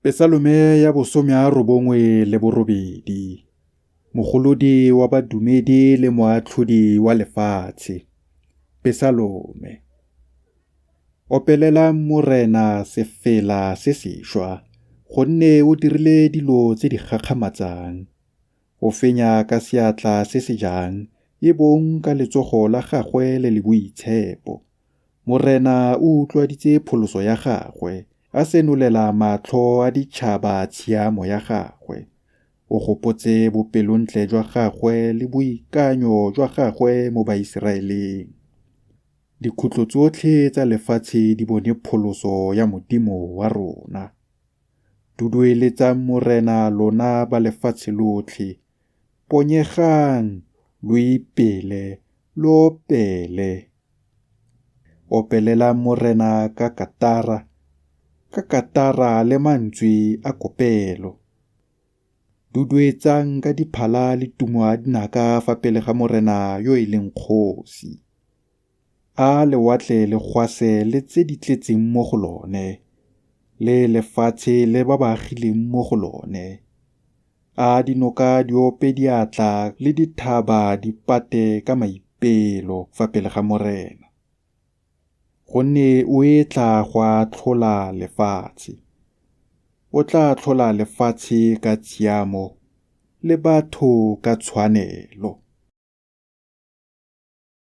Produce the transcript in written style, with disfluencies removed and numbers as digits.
Pesalome ya bosome a 98. Mogolodi wa badumedi le moatlhodi wa lefatshe. Pesalome. Opelelang Morena sefela se sešwa, gonne o dirile dilo tse di gakgamatsang. O fenya ka seatla se se jang, e bong ka letsogo la gagwe le le boitshepo. Morena o utlwaditse pholoso ya gagwe, a senolela matlho a ditšhaba tshiamo ya gagwe. O gopotse bopelontle jwa gagwe le boikanyo jwa gagwe mo Baiseraeleng. Dikhutlo tsotlhe tsa lefatshe di bone pholoso ya Modimo wa rona. Dudueletsang Morena lona ba lefatshe lotlhe, ponyegang lo ipele lo opele. Opelelang Morena ka katara, ka katara le mantswe a kopelo. Duduetsang ka diphala le tumo ya dinaka fa pele ga Morena yo e leng kgosi. A lewatle le gwase le tse di tletseng mo go lone, le lefatshe le ba ba agileng mo go lone. A dinoka di ope diatla le dithaba di pate ka maipelo fa pele ga Morena. Gonne o etla go atlhola lefatshe. O tla atlhola lefatshe ka tshiamo le batho ka tshwanelo.